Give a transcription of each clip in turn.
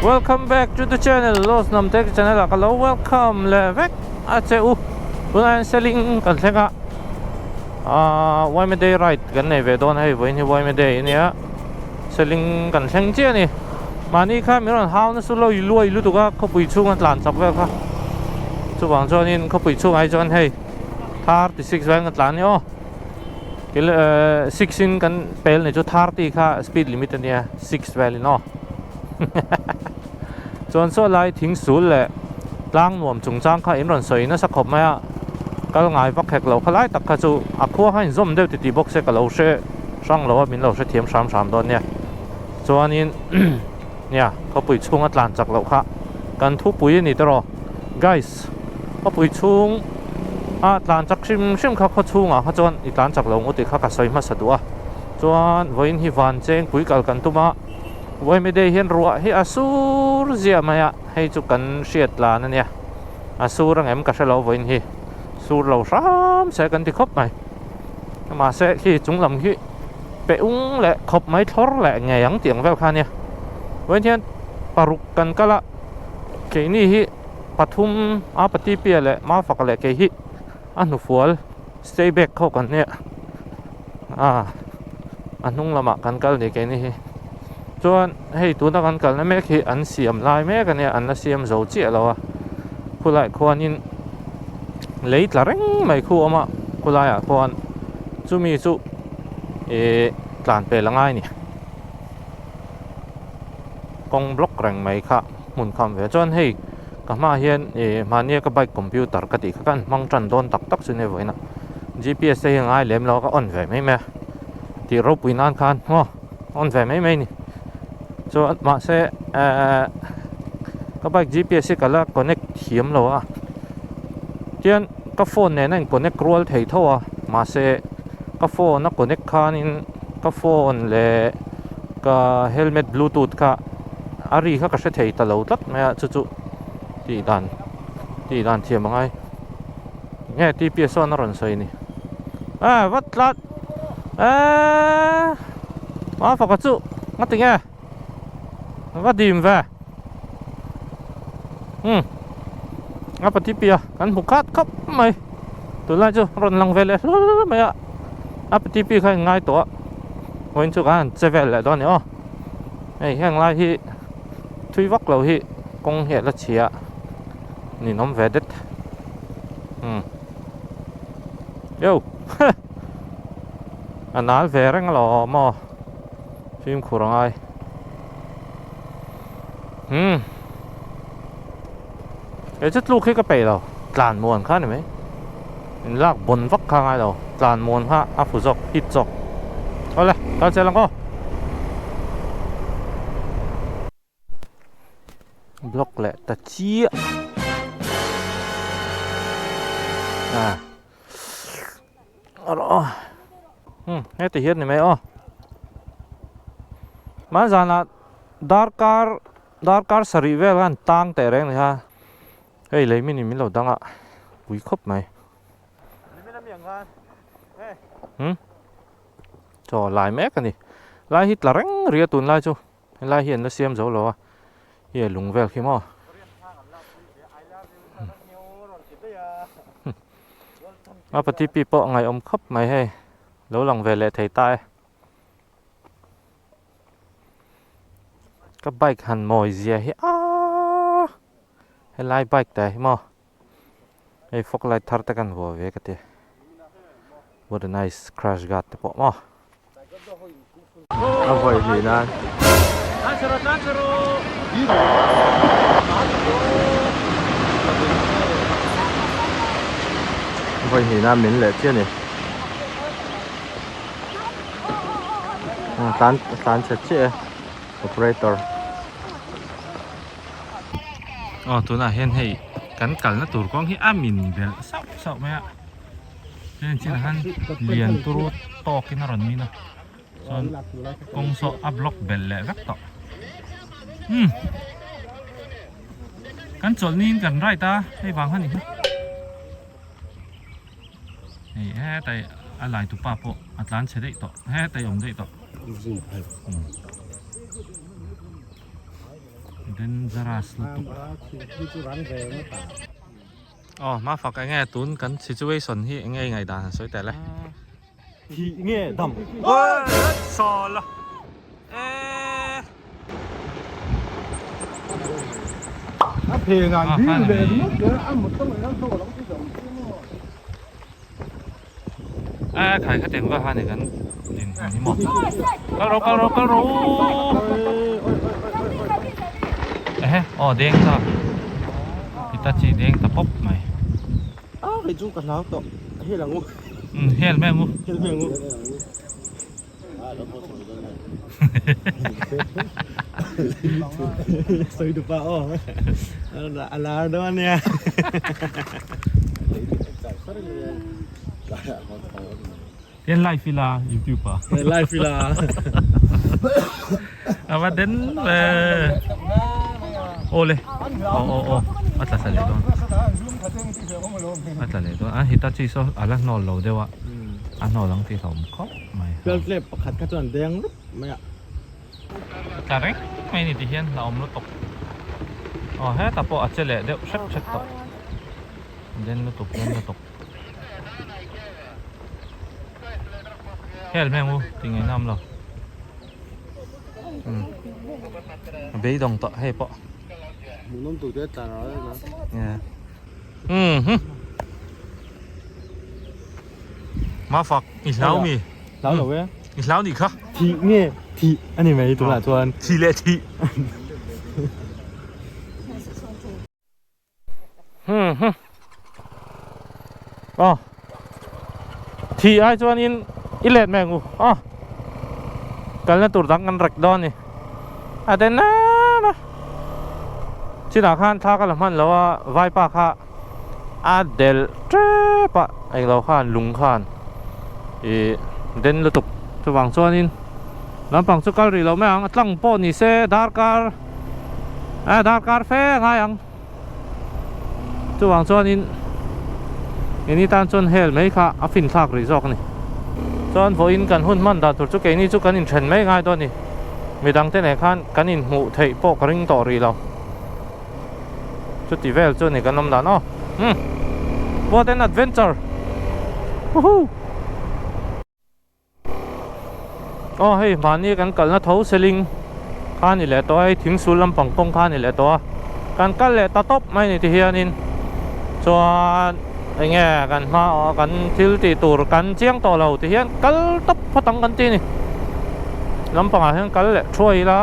Welcome back to the channel Los Nam Tech channel ah ka lo welcome leh vek a che u tunah hian seling kan thleng a ah Yma Day ride kan nei ve dawn a hei vawiin hi Yma Day ania seling kan thleng chiah a ni mahni kha min rawn hau nasa lo i luai lutuk a khawpui chhunga tlan chak vel kha chuvang chuanin khawpui chhungah hi chuan hei 36 vel ka tlan a ni aw kil 6 in kan pel ni chu 30 kha speed limit ania 6 vel in aw chuan saw lai thing sul leh tlang nuam chungchang kha in rawn sawi nasa khawp mai a kal ngai vak hek lo kha lai tak kha chu a khua kha inzawm deuh titi bawk se ka lo hre hrang lo a min lo hrethiam hram hram dawn nia chuanin nia khawpui chhunga tlan chak loh kha kan thupui a ni tawh guys khawpui chhung a tlan chak hrim hrim kha khaw chhungah kha chuan i tlan chak lo ngawt tih kha ka sawi hmasa duh a chuan vawiin hi van cheng pui kal kan tum a Vawimi day hian ruah hi a sur ziah mai a hei chu kan hriat tlan a nia a sur ang em ka hre lo vawiin hi sur lo hram se kan ti khawp mai mahse khi chung lam hi pe ung leh khawp mai thlawr leh ngei ang tih ang vel kha a nia vawiin hian paruk kan kal a keini hi pathum a pati pia leh mafaka leh kei hi a hnufual stay back ho kan nia a a hnung lamah kan kal ni keini hi chuan hei tuna kan kalna mek hi an siam lai mek ania an la siam zo chiah lo a khulaiah khuanin lei tla reng mai khu a awm a khulaiah khuan chumi chu ih tlan pel a ngai a ni kawng block reng mai kha hmun kham ve chuan hei ka hmaah hian ih mahnia ka bike computer ka tih kha ka han hmang tan dawn tak tak chu nia vawiin a G_P_S te hi a ngai lem lo a ka on ve mai mai a tih ropui nan khan maw on ve mai mai a ni chuan mahse ehh ka bike G_P_S hi ka la connect thiam lo a tian ka phone nen a in connect rual thei tho a mahse ka phone a connect khanin ka phone leh ka helmet bluetooth kha a ri kha ka hre thei ta lo tlat mai a chu chu tih dan tih dan thiam a ngai nge T_P_S sawn a rawn sawi a ni a vat tlat eeee a faka chu nga ti nge va dim ve umm a pati pia kan hmu khat khawp mai tunlai chu rawn lang ve leh hlul mai a a pati pi kha in ngai tawh a vawiin chu kan han che vel leh dawn a ni aw. Hei heng lai hi thui vak lo hi kawng hi a la chhia a ninawm ve det umm yo a nal ve reng alawm aw fimkhur a ngai umm kei chu tluk hi ka peih lo tlan muan kha a ni mai in lak bawn vak kha a ngai lo tlan muan kha a fu zawk hit zawk awle kal che lang aw block leh ta chiah a aw hmm heti hian ni mai aw hmanzanah darkar Darkar sarih vel khan tang teh reng ni kha hei lei min in min lo dang a pui khawp mai hmm chaw lai mek a ni lai hi tla reng ri a tunlai chu helai hi an la siam zo lo a hei a lung vel khi maw a pati pi pawh a ngaihawm khawp mai hei lo lang ve leh thei ta e. Ka bike han mawi zia hi aaa helai bike te hi maw hei fog light thar te kan vuah ve ka ti what a nice crash guard te pawh maw. A vawi hnih nan. Vawi hnih nan min leh chiah a ni. Tlan tlan chhe chiah e. Operator. Aw tunah hian hei kan kalna tur kawng hi a min belh sauh sauh mai a chuan chinah khan lian turu tawkin a rawn min a chuan kawng saw a block belh leh vek tawh umm kan chawlh niin kan ride a hei vang kha ni hi. Hei hetai a lai tupa pawh a tlan chhe daih tawh hetai awm daih tawh dangerous lutuk aw hma fak enge tun kan situation hi enge i ngaihdan han sawi teh le Thih nge dam sawl a e A phen an dil ve ringawt zel a motor mai khan saw lo ti zawng chu maw. A khai kha teng va han kan din hun hi maw. Kal ro kal ro kal ro. Ehe aw deng ta. Hitachi deng ta pawp mai. A kei chu ka hlau tawh hel ang u. Um hel mai ang u. Hel mai ang u. Sawi duh pah aw a lar dawn ania. Tian live ila youtube ah. Live ila. Ava den ve. Awle aw aw aw a tla thla leh dawn. A tla leh dawn a Hitachi saw a la hnawl lo deuh a a hnawl ang tih hlauhawm khawp mai. Fuel clap pakhat kha chuan deng rup mai a. A tla reng mai ni ti hian hlauhawm lutuk. Aw hetah pawh a che leh deuh hrep hrep tawh. Den lutuk den lutuk. Hel hmel u ti ngei nam lo. A beidawng tawh hei pawh. Hmuhnawm tur te tlar a na. Yeah. Mhm. Ma fak i hlau mi. Hlau lo e. I hlau ni kha. Thi nge thi ani mai tunah chuan. Thi leh thi. Hmm hmm. Aw. Thi ai chuanin i let mai ang u. Aw. Kalna tur dang kan rek dawn a ni. A den em a. Chinah khan thla ka la hman lo a, vaipa kha a delh tep a, englo khan lung khan ih den lutuk. Chuvang chuanin lampang chu kal rih loh mai ang, a tlang pawh ni se darkar eh darkar fe a ngai ang. Chuvang chuanin keini tan chuan hel mai kha a fin thlak rih zawk a ni. Chuan vawiin kan hun hman dan tur chu keini chu kan inthen mai ngai dawn a ni. Midangte nen khan kan inhmuh theih pawh ka ring tawh rih lo. Chuti vel chu a ni kan awm dan aw. Umm. What an adventure! Woohoo! Aw hei mahni kan kalna tho seling kha a ni leh tawh a hei thing sul lampang kawng kha a ni leh tawh a kan kal leh ta tawp mai a ni ti hianin chuan eng nge kan hma ah kan thil tih tur kan chiang tawh lo ti hian kal tawp phawt ang kan ti a ni lampangah hian kal leh thuai ila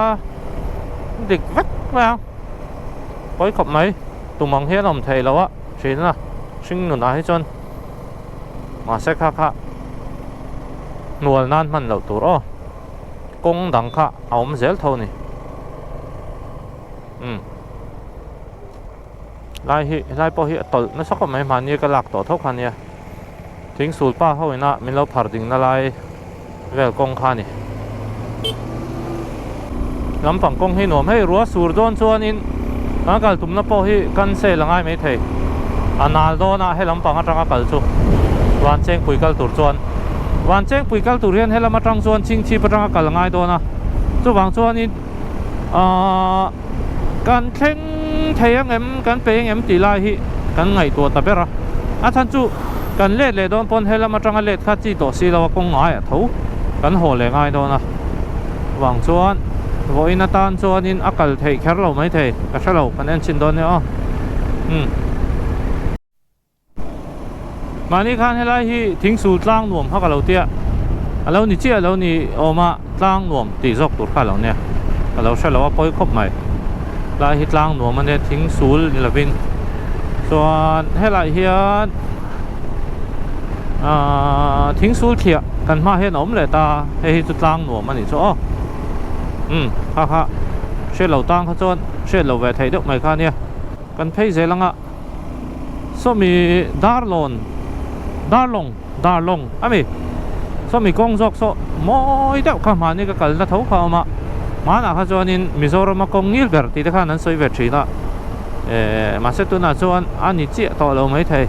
dik vek mai ang pawi khawp mai tum ang hian a awm theih loh a thin a hring nunah hi chuan. Mahse kha kha hnual nan hman loh tur aw kawng dang kha a awm zel tho a ni umm lai hi helai pawh hi a tawlh nasa khawp mai mahni ka lak tawh tho kha nia thing sul pa ho ina min lo phar ding na lai vel kawng kha a ni lampang kawng hi nuam hei rua sur dawn chuanin kan kal tumna pawh hi cancel a ngai maithei a nal dawnah he lampang atanga kal chu van chengpui kal tur chuan van chengpui kal tur hian helam atang chuan chingchhip atanga kal a ngai dawn a chuvang chuanin ahh kan thleng thei ang em kan pe ang em tih lai hi kan ngaihtuah ta ber a a chhan chu kan let leh dawn pawn helam atanga let kha chi tawh si lo a kawng ngaiah tho kan haw leh ngai dawn a vang chuan vawiin atan chuanin a kal theih kher lo maithei ka hre lo kan en chhin dawn nia aw umm. Mahni khan helai hi thingsul tlang nuam kha ka lo tia, a lo ni chiah lo ni awm a, tlang nuam tih zawk tur kha a lo nia, ka lo hre lo a pawi khawp mai. Helai hi tlang nuam a nia thingsul ni lovin chuan helai hian aaa thingsul thliah kan hmaah hian a awm leh ta, hei hi chu tlang nuam a nih chu aw. Umm kha kha hriat lo tang kha chuan hriat lo ve theih deuh mai kha ania. Kan phei zel anga sawmi Darlawn Darlawng Darlawng ami sawmi kawng zawk saw mawi deuh kha mahni ka kalna tho kha a awm a hmanah kha chuanin Mizorama kawng ngil ber tih te khan an sawi ve thin a eh mahse tunah chuan a ni chiah tawh lo maithei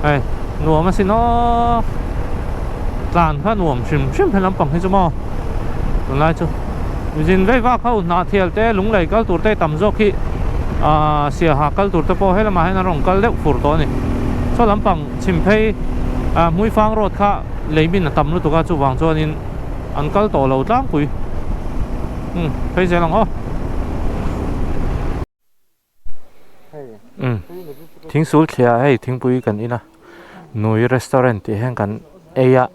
hei nuam asin aw tlan kha nuam hrim hrim he lampang hi chu maw tunlai chu zin vei vak ho hnahthial te lunglei kal tur te tam zawk hi ah siaha kal tur te pawh he lamah hian an rawn kal deuh fur tawh a ni saw lampang chhim phei ah hmuifang road kha lei min a tam lutuk a chuvang chuanin an kal tawh lo tlangpui umm phei zel ang aw. Thingsul thliah hei thingpui kan in a nui restaurant tih hian kan ei a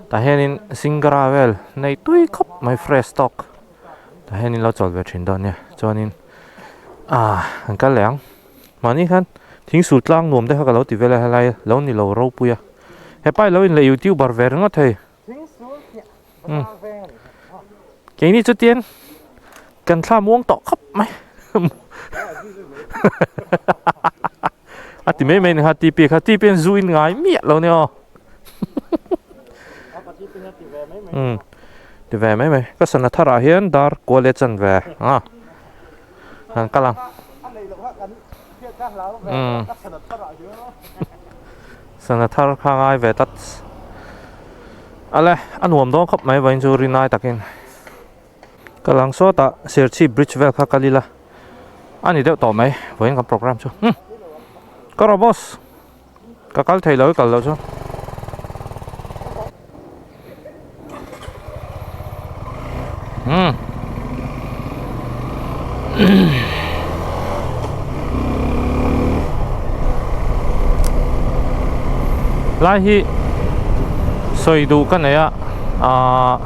tah hianin singara vel nei tui khawp mai fresh tawk tah hianin lo chawl ve thin dawn nia chuanin ah an kal leh ang mahni khan thingsul tlang nuam te kha ka lo ti vel a helai lo ni lo ropui a hepa hi lo inleh youtuber ve ringawt thei. Keini chu tian kan thla muang tawh khawp mai a ti mai mai ni kha TP kha TP an zu in ngai miah lo nia aw um ti ve mai mai ka sana thar ah hian dar kual leh chan ve a han kal ang um Sana thar kha ngai ve tlat. Ale, a nuam dawn khawp mai vawiin chu rinai takin. Ka lang sawtah Serchhip Bridge vel kha kal ila a ni deuh tawh mai vawiin kan program chu. Umm ka rawh boss, ka kal thei lo i kal loh chu. Umm. Lai hi sawi duh ka nei a ahh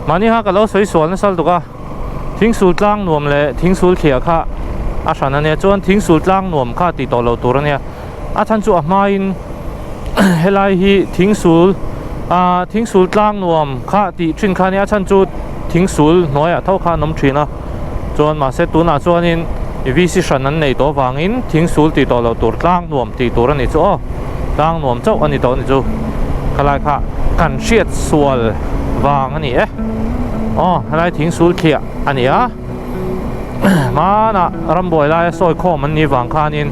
mahni kha ka lo sawi sual nasa lutuk a thingsul tlang nuam leh thingsul thliah kha a hran ania chuan thingsul tlang nuam kha tih tawh loh tur ania. A chhan chu a hmain helai hi thingsul ah thingsul tlang nuam kha tih thin kha ania a chhan chu thingsul hnuaiah tho khan awm thin a chuan mahse tunah chuanin VC hran an nei tawh avangin thingsul tih tawh loh tur tlang nuam tih tur a ni chu aw tlang nuam chauh a ni tawh a ni chu khalai kha kan hriat sual vang a ni e aw helai thingsul thliah a ni a. Hmanah rambuai laia sawi khawm an nih vang khanin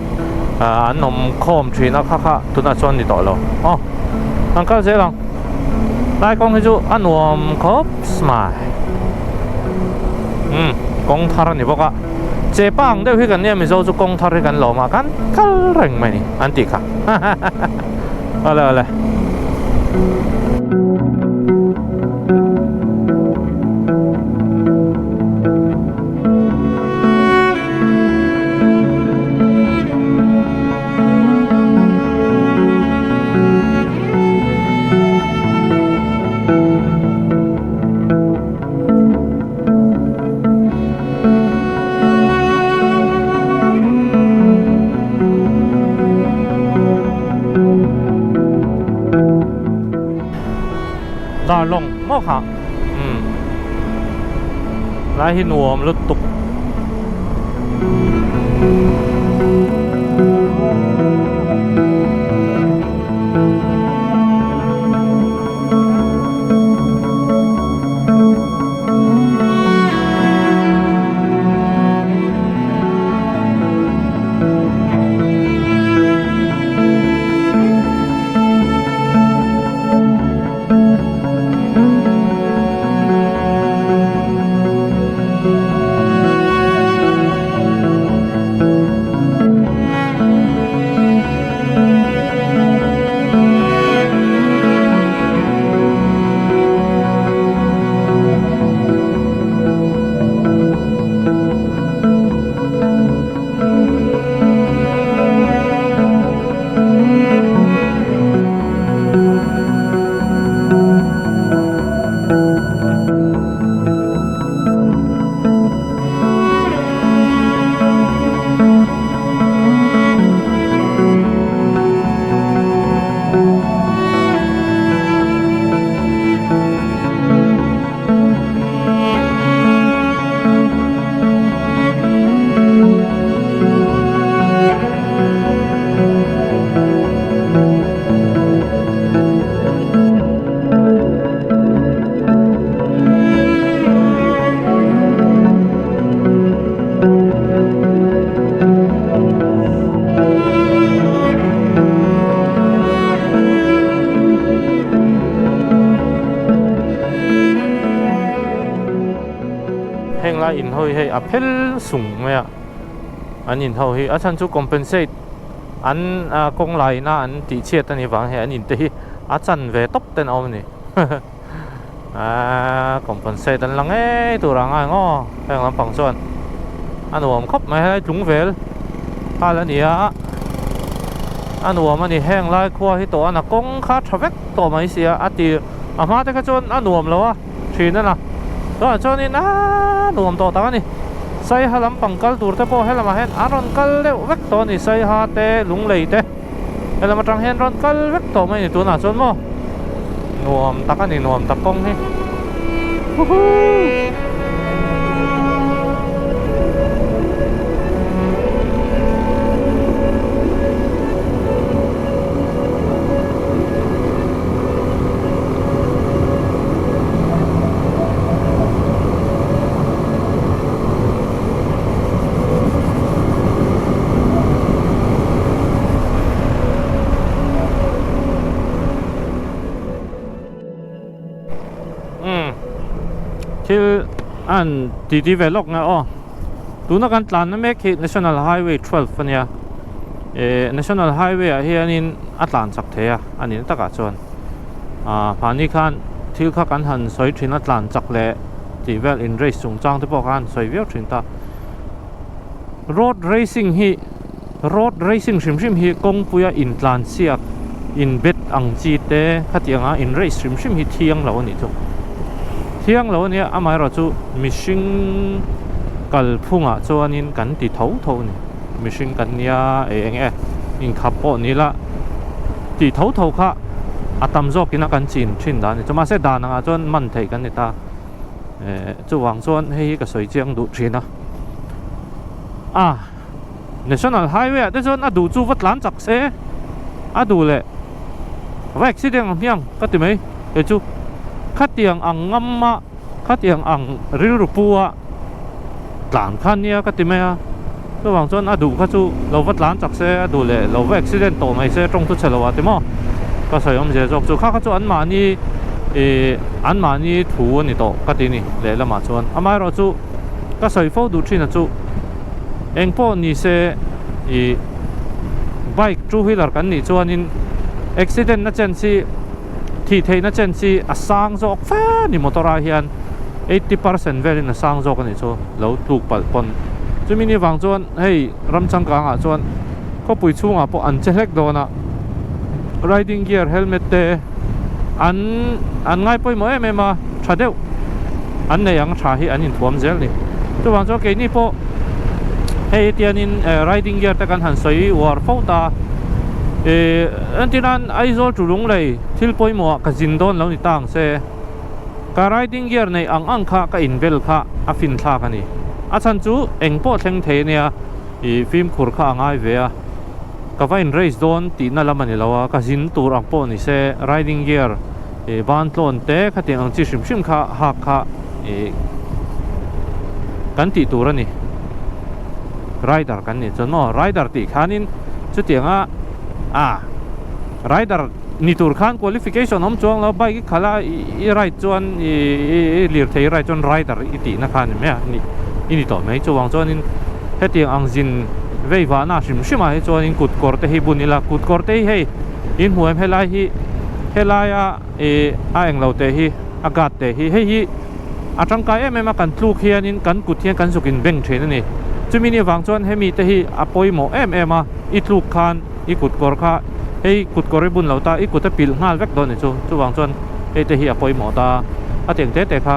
an awm khawm thin a kha kha tunah chuan ni tawh lo aw an kal zel ang lai kawng hi chu a nuam khawp mai umm kawng thar a ni bawk a chepa ang deuh hi kan nia mizo chu kawng thar hi kan lawm a kan kal reng mai ni an tih kha awle awle. Darlawng maw kha umm lai hi nuam lutuk. Heng lai in ho hi hei a phel sung mai a, an in ho hi a chhan chu compensate an kawng laina an tih chhiat a nih vang hei an in te hi a chan ve tawp ten a awm a ni. Aaa compensate an la ngei tur ang a engaw heng lampang chuan a nuam khawp mai helai tlung vel nghal a ni a a nuam a ni heng lai khua hi tawh a kawng kha tha vek tawh mai si a a ti a hma te kha chuan a nuam lo a thin a na tunah chuanin aaa nuam tawh tak a ni saiha lampang kal tur te pawh helamah hian an rawn kal deuh vek tawh a ni saiha te lunglei te. Helam atang hian rawn kal vek tawh mai a ni tunah chuan maw nuam tak a ni nuam tak kawng hi huhuu. Umm thil a han titi ve lawk nge aw tuna kan tlanna mek hi national highway 12 ania eh national highway ah hianin a tlan chak thei a a nihna takah chuan ah mahni khan thil kha kan han sawi thin a tlan chak leh tih vel in race chungchang te pawh khan sawi viau thin ta road racing hi road racing hrim hrim hi kawngpuia intlan chhiak in bet ang chi te khatiang a in race hrim hrim hi thiang lo a nih chu thiang lo a nia amaherawh chu mihring kalphungah chuanin kan ti tho tho a ni mihring kan nia eng eng e inkhap pawh ni la tih tho tho kha a tam zawkin a kan chin thin dan a ni chu mahse dan angah chuan man theih kan ni ta. Eh chuvang chuan hei hi ka sawi chiang duh thin a a national highway ah te chuan a duh chu va tlan chak se a duh leh va accident ang hmiang ka ti mai kei chu khatiang ang ngam a khatiang ang rilru pu a tlan kha nia ka ti mai a chuvang chuan a duh kha chu lo va tlan chak se a duh leh lo va accident tawh mai se tawng chu chhe lo ah ti maw ka sawi awm zia zawk chu kha kha chu an mahni ih an mahni thu a ni tawh ka ti ni lehlamah chuan amaherawh chu ka sawi fo duh thin a chu eng pawh ni se ih bike two wheeler kan nih chuanin accident na chance hi thih theihna chen chi a sang zawk fe a ni motor ah hian 80% velin a sang zawk a nih chu lo tluk palh pawn chumi ni vang chuan hei ram changkang ah chuan khawpui chhungah pawh an che hlek dawn a riding gear helmet te an an ngai pawimawh em em a tha deuh an nei ang tha hi an inthuam zel a ni chuvang chuan keini pawh hei tianin riding gear te kan han sawi uar fo ta ih entir nan Aizawl chu lunglei thil pawimawh ah ka zin dawn lo ni ta ang se, ka riding gear neih ang ang kha ka inbel kha a fin thlak a ni. A chhan chu eng pawh thleng thei ania ih fimkhur kha a ngai ve a, ka va in race dawn tihna lam a ni lo a, ka zin tur ang pawh ni se riding gear ih ban tlawn te khatiang ang chi hrim hrim kha hak kha ih kan tih tur a ni. Rider kan nih chuan maw rider tih khanin chutianga a rider ni tur khan qualification awm chuang lo bike i khalh a i ride chuan i lirthei i ride chuan rider i tihna kha a ni mai a ni i ni tawh mai chuvang chuanin hetiang ang zin vei vahna hrim hrim ah hi chuanin kut kawr te hi bun ila kut kawr te hi hei in hmu em helai hi helaia ih a englo te hi a guard te hi hei hi a tangkai em em a kan tluk hianin kan kut hian kan zuk in beng thin a ni chumi ni avang chuan hemi te hi a pawimawh em em a i tluk khan i kut kawr kha hei kut kawr i bun lo ta i kut a pilh nghal vek dawn a ni chu chuvang chuan hei te hi a pawimawh ta a tiang te te kha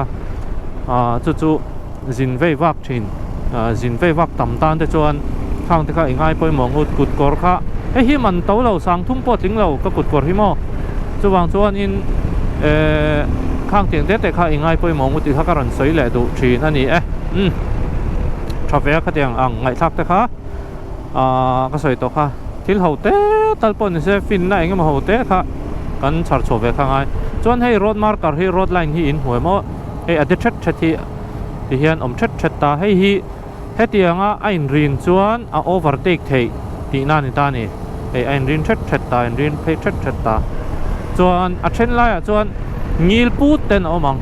ah chu chu zin vei vak thin ah zin vei vak tam tan te chuan khang te kha i ngai pawimawh ngut kut kawr kha hei hi man to lo sang thum pawh tling lo ka kut kawr hi maw chuvang chuanin eh khang tiang te te kha i ngai pawimawh ngut tih kha ka rawn sawi leh duh thin a ni e umm tha ve a khatiang ang ngaihthlak te kha ah ka sawi tawh kha thil ho te tal pawh ni se finna eng emaw ho te kha kan chhar chhuah ve kha ngai chuan hei road marker hi road line hi in hmu em aw hei a de thet thet hi ti hian awm thet thet ta hei hi hetianga a inrin chuan a overtake theih tihna a ni ta a ni hei a inrin thet thet ta a inrin phei thet thet ta chuan a then laiah chuan ngil put ten a awm ang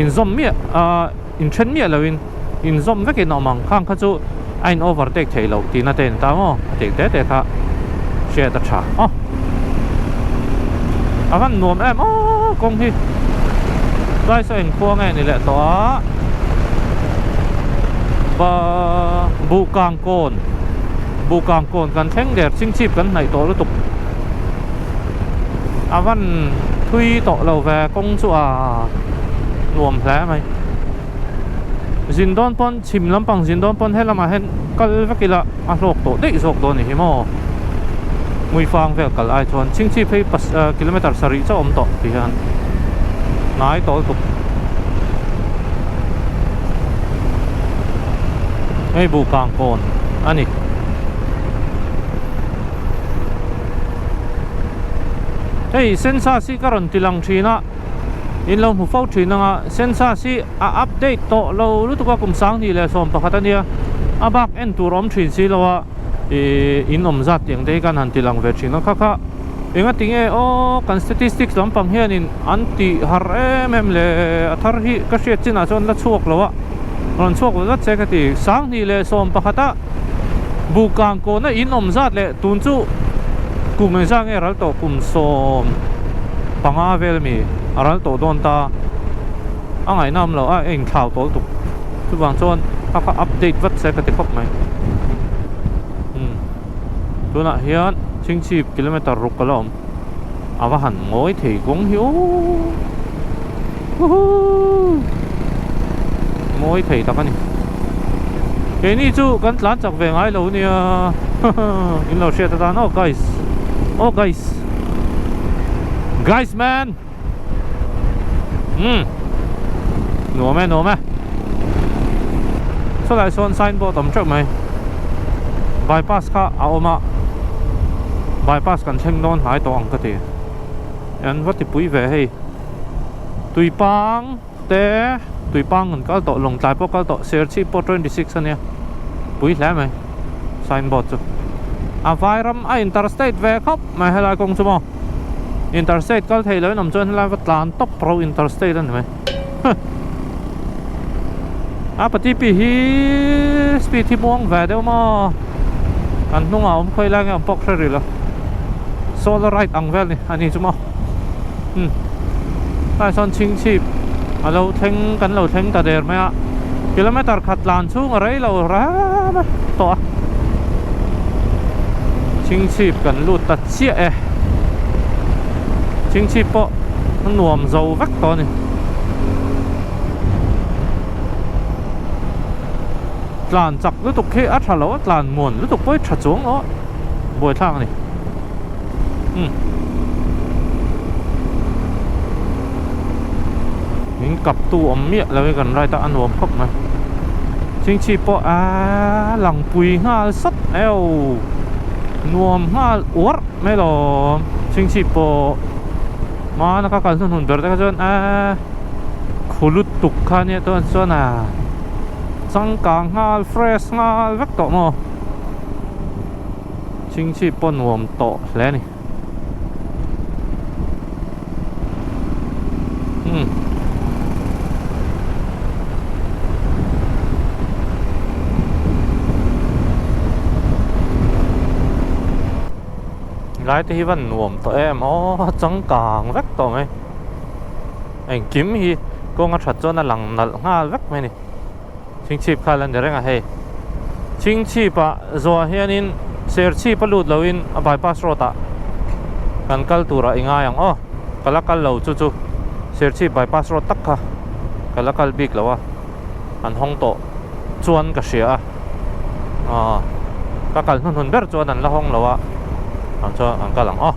inzawm miah ah inthen miah loin. inzawm vekin a awm ang khang kha chu a in overtake theih loh tihna te a ni ta maw a tih te te kha hriat a tha aw a van nuam em aw kawng hi tlai saw engkhua nge ni leh tawh a ba buhkang kawn buhkang kawn kan thleng der chingchip kan hnaih tawh lutuk a van thui tawh lo ve kawng chu a nuam hle mai zin dawn pawn chhim lampang zin dawn pawn helamah hian kal vek ila a hlawk tawh daih zawk dawn a ni hi maw hmuifang vel kal ai chuan chingchip phei pas kilometer sarih chauh a awm tawh ti hian hnai tawl tuk hei buhkang kawn a ni. Hei census hi ka rawn ti lang thin a in lo hmu fo thin ang a census hi a update tawh lo lutuk a kum sanghnih leh 11 a nia a bak en tur a awm thin si lo a ih in awm zat tih ang te hi khan han ti lang ve thin a kha kha enga tinge aw kan statistics lampang hianin an tih har em em le a thar hi ka hriat chinah chuan la chhuak lo a rawn chhuak ve vat se ka ti sanghnih leh 11 a. Buhkang kawhna in awm zat leh tun chu kum engzah nge ral tawh kum 15 vel ami a ral tawh dawn ta a ngaihna awm lo a a inthlau tawl tuk chuvang chuan a kha update vat se ka ti khawp mai umm tunah hian chingchip kilometer ruk a la awm a va han ngawi thei kawng hi aww huhuu mawi thei tak a ni keini chu kan tlan chak ve ngai lo nia in lo hriat atan aw guys aw guys guys man umm nuam e nuam e sawlai sawn signboard awm teuh mai bypass kha a awm a bypass kan thleng dawn hnai tawh ang ka ti an va tipui ve hei tuipang te tuipang an kal tawh lawngtlai pawh kal tawh serchhip pawh 26 ania pui hle mai signboard chu a vairam a interstate ve khawp mai helai kawng chu maw interstate kal thei lo in awm chuan helai va tlan tawp ro interstate a ni mai a pati pi hi speed hi muang ve deuh maw kan hnungah awm khawi lai nge awm pawh hre rih lo solar light ang vel ni a ni chu maw umm tlaiah sawn chhingchhip a lo thleng kan lo thleng ta der mai a kilometer khat tlan chhung a rei lo rem a tawh a chhingchhip kan lut ta chiah e chhingchhip pawh a nuam zo vek tawh a ni tlan chak lutuk khi a tha lo a tlan muan lutuk pawh hi tha chuang lo a buaithlak a ni. Umm min kap tu awm miah lo hi kan ride a a nuam khawp mai chingchhip pawh aaa lang pui nghal sawt eo nuam nghal uarh mai lawm chingchhip pawh hmana ka kal hnuhnun ber te kha chuan aaa khu lutuk kha ania chuan chuan a changkang nghal fresh nghal vek tawh maw. Chingchhip pawh nuam tawh hle a ni. Umm. Lai te hi van nuam tawh em aw changkang vek tawh mai. Engkim hi kawng a that chuan a lang nalh nghal vek mai a ni. Chingchhip kha la ni reng a hei. Chingchhip ah zawh ah hianin Serchhip a lut loin a bypass road ah kan kal tur ah i ngai ang aw. Ka la kal lo chu chu Serchhip bypass road tak kha ka la kal bik lo a, an hawng tawh chuan ka hria a. Aw ka kal hnuhnun ber chuan an la hawng lo a, ang chuan an kal ang aw.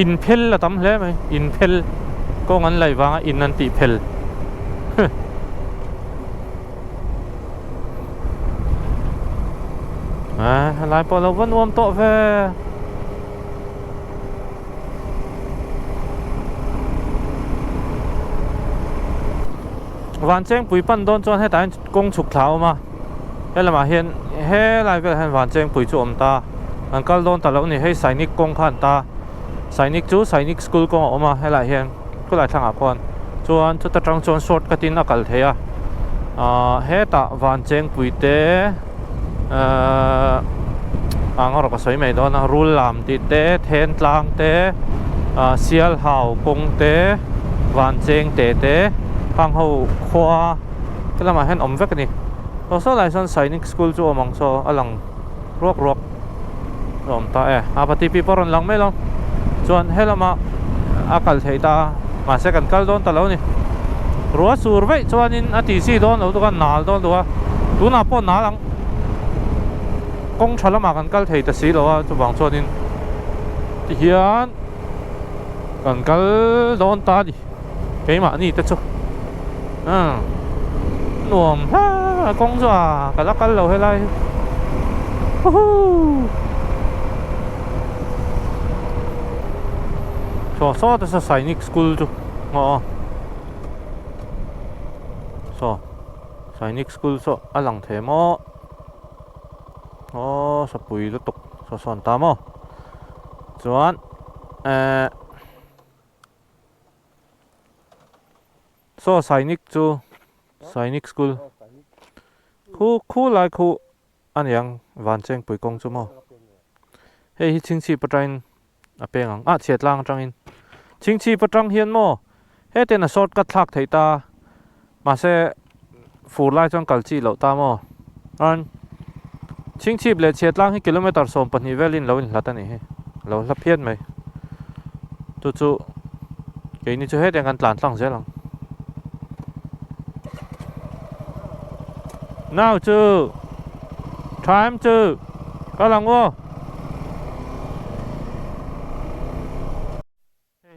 Inphel a tam hle mai, inphel kawng an laih vanga in an tih phel. A helai pawh lo va nuam tawh ve. Vanchengpui pan dawn chuan hetah hian kawng chhuk thla a awm a, helamah hian helai velah hian Vanchengpui chu a awm ta. An kal dawn ta loh ni hei Sainik kawng kha an ta Sainik chu Sainik school kawng a awm a helaiah hian khulai thlangah khuan chuan chuta tang chuan short cut in a kal thei a Ahh hetah van chengpui te ahh ang erawh ka sawi mai dawn a rul lam tih te then tlang te ahh sial hau kawng te van cheng te te hang ho khua te lamah hian awm vek a ni aw saw lai sawn sainik school chu awm ang saw a lang ruak ruak a awm ta e a pati pi pawh a rawn lang mai lo chuan helama a kal theih ta a mahse kan kal dawn ta lo a ni ruah sur veih chuanin a tih chi dawn lo tuk a nal dawn tuk a tunah pawh nal ang kawng tha lamah kan kal thei ta si lo a chuvang chuanin tihian kan kal dawn ta a ni keimahni te chu umm nuam hle kawng chu a ka la kal lo helai hi huhuu saw saw te saw sainik school chu aw saw sainik school saw a lang thei maw aw sapui lutuk saw sawn ta maw chuan ehh. Saw Sainik chu Sainik School khu khu lai khu a niang van chengpui kawng chu maw hei hi chhingchhip atangin a peng ang ah chhiat tlang atangin chhingchhip atang hian maw hetiang a short cut thlak theih ta mahse fur lai chuan kal chi loh ta maw chuan chhingchhip leh chhiat tlang hi kilometer 12 velin lo inhlat a nih hi lo hla phian mai chu chu keini chu hetiang kan tlan tlang zel ang now chu time chu kal ang aw.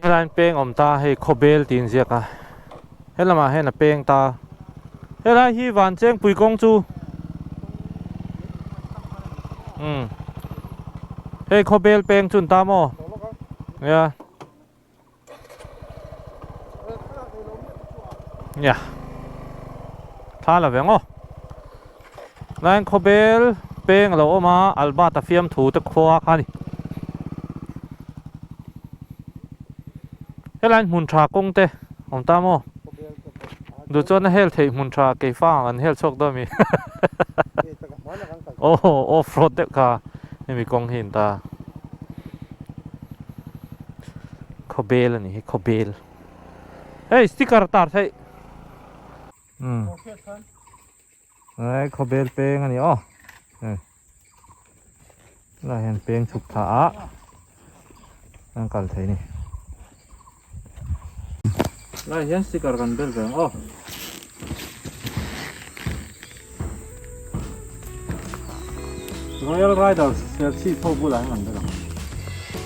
Helaiin peng awm ta hei khawbel tih in ziak a helamah hian a peng ta helai hi van chengpui kawng chu umm hei khawbel peng chu an ta maw nia nia thla la ve ang aw helaiin khawbel peng a lo awm a Albert-a fiamthu te khua kha a ni. Helai hmun tha kawng te awm ta maw? Duh chuan a hel theih hmun tha keifa ang an hel chhuak dawn mi. Aw off road deuh kha hemi kawng hi an ta. Khawbel a nih hi khawbel. Hei sticker tar theih. Umm. Helai khawbel peng a ni aw. Hei. Helai hian peng chhuk thla a an kal thei a ni. Helai hian sticker kan bel ve ang aw. Royal Riders Serchhip ho bulah hian kan bel ang.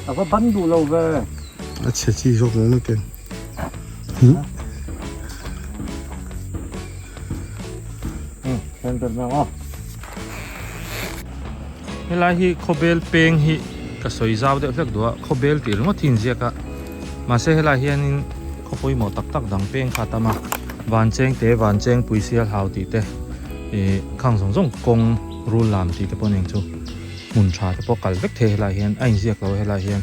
A va ban duh lo ve. A chhe chi zawk lo na ken. Helai hi khawbel peng hi ka sawi zau deuh hlek duh a khawbel tih ringawt hi inziak a mahse helai hianin khaw pawimawh tak tak dang peng kha a tam a van cheng te van cheng pui sial hau tih te ih khang zawng zawng kawng rul lam tih te pawh nen chu hmun tha te pawh kal vek thei helai hian a inziak lo a helai hian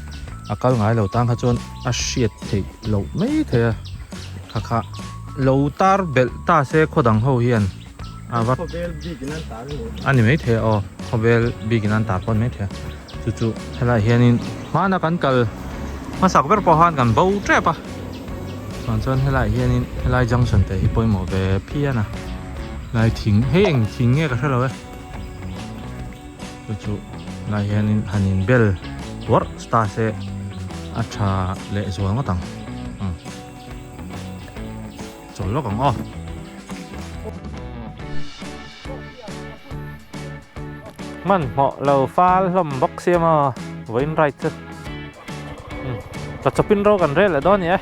a kal ngai lo tan kha chuan a hriat theih loh mai thei a kha kha lo tar belh ta se khaw dang ho hian a va a ni maithei a aw khawvel bik in an tar pawh a ni maithei a chu chu helaiah hianin hmana kan kal hmasak ber pawh khan kan bo tep a chuan chuan helaiah hianin helai junction te hi pawimawh ve phian a helai thing hei eng thing nge ka hrelo e chu chu helaiah hianin han in bel tuarh ta se a tha leh zual ngawt ang umm. Chawl lawk ang aw. Hmanhmawh lo fal hlawm bawk sia maw vawiin ride chu. Tla chawpin ro kan rel leh dawn a ni e.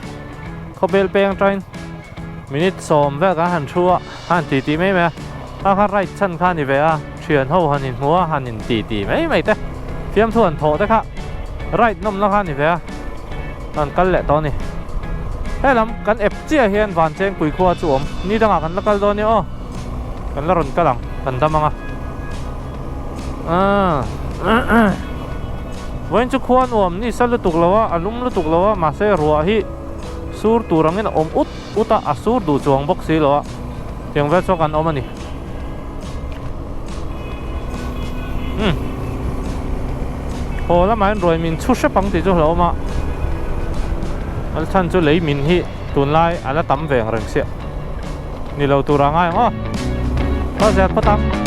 Khawbel peng atangin minute 10 vel kan han thu a, han ti ti mai mai a. Kha kha ride chhan kha a ni ve a, thian ho han inhmu a, han inti ti mai mai te. Fiamthu han thawh te kha ride nawmna kha a ni ve a. Kan kal leh tawh a ni. Helam kan ep chiah hian van chengpui khua chu awm. Ni dangah kan la kal dawn nia aw. Kan la rawn kal ang. Kan dam ang a. Aaa. Vawiin chu khua nuam ni sa lutuk lo a, a lum lutuk lo a, mahse ruah hi sur tur angin a awm ut ut a, a sur duh chuang bawk si lo a. Tiang vel chuan kan awm a ni. Umm. Haw lamah hian ruai min chhu hrep ang tih chu hlauhawm a. A chhan chu lei min hi tunlai a la tam ve ang reng siah. Ni lo tur a ngai ang aw. Kal zel phawt ang.